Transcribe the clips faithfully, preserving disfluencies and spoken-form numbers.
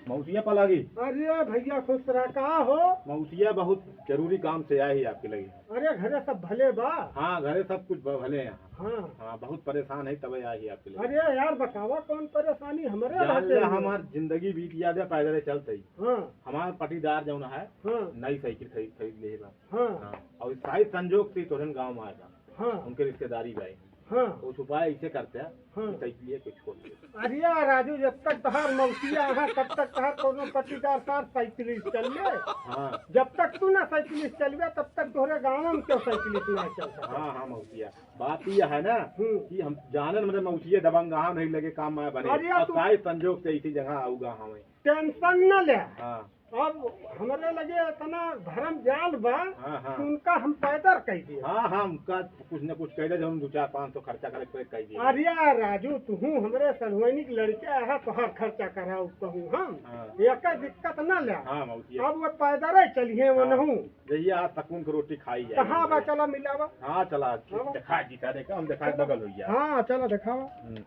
मौसिया पलागी। अरे भइया खुश रहा, का हो? मौसिया बहुत जरूरी काम से आए ही आपके लगे। अरे घरे सब भले बा? हाँ, घरे सब कुछ ब-, भले हैं। हाँ। हाँ, बहुत परेशान है तबे आए ही आपके लगे। अरे यार बतावा कौन परेशानी हमरे जान रहते ले हैं? हमार जिंदगी बीत जात है पैदल चलते ही। हाँ। हमार पटीदार जौन है, हाँ। नई साइकिल खरीद, खरीद ले बा। हाँ। हाँ, और शायद संजोग से तोहरे गाँव में आया था। हाँ। उनके रिश्तेदारी भाई। हाँ। तो उपाय ऐसे करते हैं हाँ। कि साइकिलिया के छोड़ दे। अरे यार राजू, जब तक तहार मौसिया है, तब तक तहार कोनो पटीदार सार साइकिल चल ले। हाँ। जब तक तू ना साइकिल चलबे, तब तक तोहरे गाँव में क्यों साइकिल ना चल सके? हाँ, हाँ, मौसिया। बात यह है ना हम्म। कि हम जानन, मतलब, मौसिया दबंग गाँव नहीं लगे, काम में बने। अरे यार, अब तू शायद संजोग से इसी जगह आऊगा हमें। टेंशन न ले। हाँ। अब हमरे लगे इतना धर्म जाल बा हाँ, हाँ। कि उनका हम पैदल कह दिए। हाँ, हाँ, उनका कुछ न कुछ कह दे, जौन दो चार पाँच सौ खर्चा करे के कह दिए। अरे यार राजू, तुहू हमरे सढ़ुआइनी के लड़के आहा, तोहार खर्चा कराऊ कहूँ हम। हाँ। एकर दिक्कत ना ले। हाँ, मौसिया। अब वो पैदल ही चलिए वो हाँ। नहू। जहिया आज सकून के रोटी खाई जाए। कहाँ बा, चला मिलावा। हाँ, चला, हाँ। देखा जी का देखा, हम देखा चला। बगल हो गया। हाँ, चला देखावा। हम्म।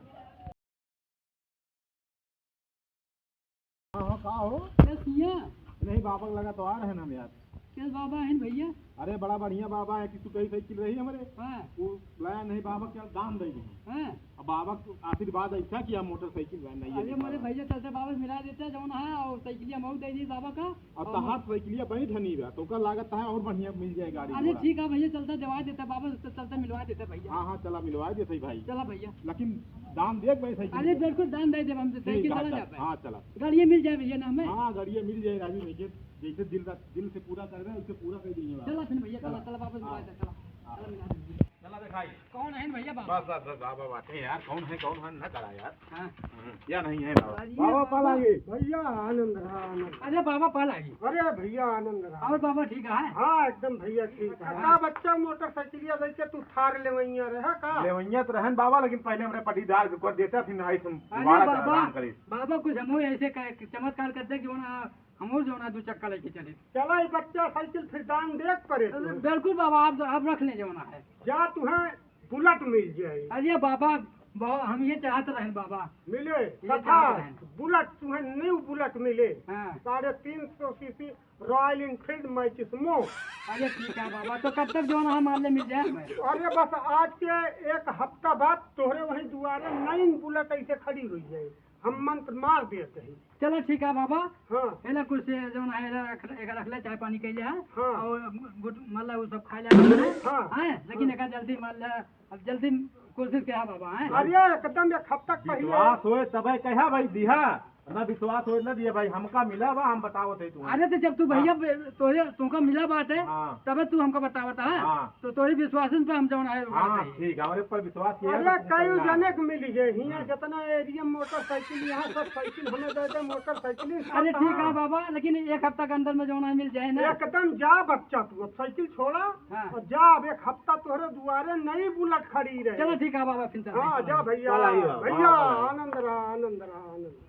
हाँ, हाँ, का हो? का सिया? नहीं, बाबा के लगा तो आ रहे ना हम यार। का बाबा हैं भइया? अरे, बड़ा बढ़िया बाबा है कि तू कहीं साइकिल रही हमरे। हाँ। वो लाया नहीं, बाबा के दान दे दी। हाँ। अब बाबा के आशीर्वाद ऐसा कि हम मोटरसाइकिल लाए नहीं अरे, है मोरे बाबा। भइया, चलते बाबा से मिला देते, जौन है, और साइकिलिया मऊ दे दी बाबा का। अब और तहार साइकिलिया बनी धनी बा, तो ओकर लागत है और बढ़िया मिल जाए गाड़ी अरे, घोड़ा। ठीक है भइया, चलते देवा देते बाबा से, चलते मिलवा देते भइया। हाँ, हाँ, चला मिलवा देते भाई। चला भइया। लेकिन दान देख भाई साइकिल अरे के। बिल्कुल दान दे देब हम तो, ठीक साइकिल है, चला चल, जाता है। हाँ, चला। गाड़िए मिल जाए भइया ना हमें। हाँ, गाड़िए मिल जाए राजू, जैसे, जैसे दिल का, दिल से पूरा कर दे, उसे पूरा कर देंगे बाबा। चला फिर भइया, चला, चला। चला वापस हाँ। बुलाए थे, चला। हाँ। चला मिला दीजिए। चला दिखाई। कौन है भइया बाबा? बस, बस, बस, बाबा बाटे हैं यार, कौन है, कौन है, ना करा यार। हाँ। हम्म, या नहीं है बाबा? अरे बाबा बाबा, पालागी। भइया आनंद रहा, आनंद। अरे बाबा पालागी। अरे भइया आनंद रहा। और बाबा ठीक है? हाँ, एकदम भइया ठीक है। हाँ। का बच्चा मोटरसाइकिलिया लेके तू थार लेवैया रहे का? लेवैया तो रहन बाबा, लेकिन पहले हमरे पटीदार के कर देता, फिर आई तुम अरे दोबारा बाबा, आराम करी। बाबा कुछ हम ऐसे क-, चमत्कार कर दे कि वो ना, हम और जो ना दो चक्का लेके चले। चला, ई बच्चा साइकिल फिर दान देख पड़े तू। बिल्कुल बाबा, आप, आप रख ले जो ना है। जा तुहें बुलेट मिल जाए। अरे बाबा, बाबा, हम ये चाहत रहन बाबा। मिले, ये कथा, चाहत रहन। बुलेट तुहें न्यू बुलेट मिले। हाँ। साढ़े तीन सौ सीसी रॉयल एनफील्ड मैचिस्मो। अरे ठीक है बाबा, तो कब तक जो ना हमारे लिए मिल जाए हमें? अरे बस आज के एक हफ्ता बाद तोहरे वहीं दुआरे नई बुलेट ऐसे खड़ी हुई है, हम मंत्र मार देते हैं। चलो ठीक है बाबा। हाँ। एला कुछ से जो ना है, एला रख, एका रख ले, चाय पानी के लिए, हाँ। हाँ। और गुट, मतलब वो सब खा ले, हाँ। हैं? लेकिन हाँ। एका जल्दी मान ले, अब जल्दी कोशिश किया बाबा, हैं? अरे एकदम एक हफ्ता पहले। विश्वास होए तबे कहा भाई दिहा, ना विश्वास होए ना दिया भाई, हमका मिला बा, हम बतावत है तुम्हें। अरे तो जब तू भैया हाँ। बे-, तोरे, तुमका मिला बात है, हाँ। तबे तू हमका बतावत है। हाँ। तो तोरे विश्वासन पे हम जौन है, हाँ, बात है। ठीक है, हमरे पर विश्वास किया अरे तो कई चलना। जने के मिली गए हियाँ, हाँ। जितना एरिया मोटरसाइकिल यहाँ सब साइकिल हमें दे दे, मोटरसाइकिल अरे ठीक है हाँ। बाबा, लेकिन एक हफ्ता के अंदर में जौन है मिल जाए ना। एकदम जा बच्चा, तू अब साइकिल छोड़ा हाँ। और जा, अब एक हफ्ता तोहरे दुआरे नई बुलेट खड़ी रहे। चलो ठीक है बाबा, फिर चलते हैं, हाँ, चलो। जा भैया, चल आइए बाबा, भैया, बाबा। आनंद रहा, आनंद रहा, आनंद रहा।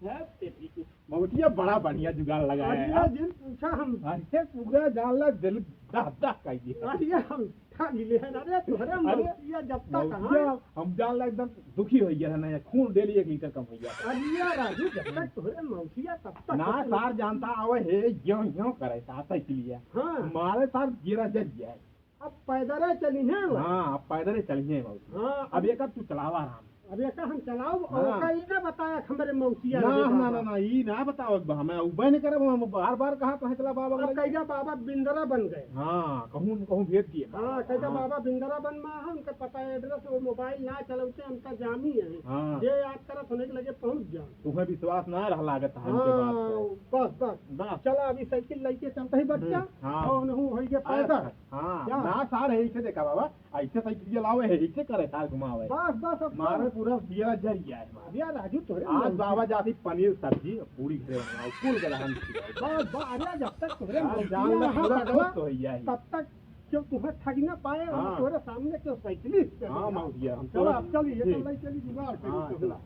है, तेरी की मौसिया बड़ा बढ़िया जुगाड़ लगाया है अरे यार। जिन पूछा हम। अरे पूरा जान ला दिल दह दह कर दिया। अरे हम ठग ले हैं, अरे तोहरे अरे मौसिया जब तक मौसिया हाँ। हम जान ला एकदम दुखी हो गया है ना, खून डेली एक लीटर कम हो गया। अरे राजू, जब तक तोहरे मौसिया तब तक ना कुछ सार जानता आवे है, यों यों करे, साथ ही के लिए। हाँ। मारे सार गिरा जज जाए। अब पैदल चली हैं वो। हाँ, अब पैदल चली हैं मौसिया। हाँ, अब अब ये कर तू चलावा आराम से। अब ये का हम चलाओ, हाँ। और का ई ना बताया हमरे मौसिया ना, लगे ना, बाबा। ना, ना, ई ना बताओ, अब हमें उबे नहीं करब, हम बार बार कहा तो चला बाबा अब लगे। कैसा बाबा बिंदरा बन गए। हाँ, कहूँ, कहूँ भेज दिए। हाँ, कैसा हाँ। बाबा बिंदरा बन मा है, उनका पता एड्रेस, वो मोबाइल ना चलते, उनका जामी है। हाँ। जे याद करत होने के लगे पहुँच जाओ। तुम्हें विश्वास ना रहा लागत है उनके बात हाँ, पर। बस, बस। बस। चला, अभी साइकिल लेके चलते ही बच्चा। हम्म, हाँ। और नहीं होइए पैदल। अच्छा, हाँ, क्या? ना सार है, इसे देखा बाबा, ऐसे साइकिल चलावे है, इसे करे सार घुमावे। बस, बस, अब मारे बस। पूरा दिया जर गया है। अब यार राजू, तोहरे आज मौसी बाबा जाती पनीर सब्जी, पूरी घरे बनाओ, कुल गलहन खिलाओ। बस, बस, अरे जब तक तोहरे आज मौसी जान ला यहाँ पूरा पगला, खुश तो है यही। तब तक क्यों तुम्हें ठग ना पाए, हम हाँ। तोहरे सामने क्यों साइकिल पे हाँ, बैठा? मौसिया, हम चलो, तोहरे अब चलिए, ठीक। चल, चलिए, जुगाड़ करिए, हाँ, चलो। चला।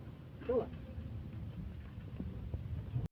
चलो।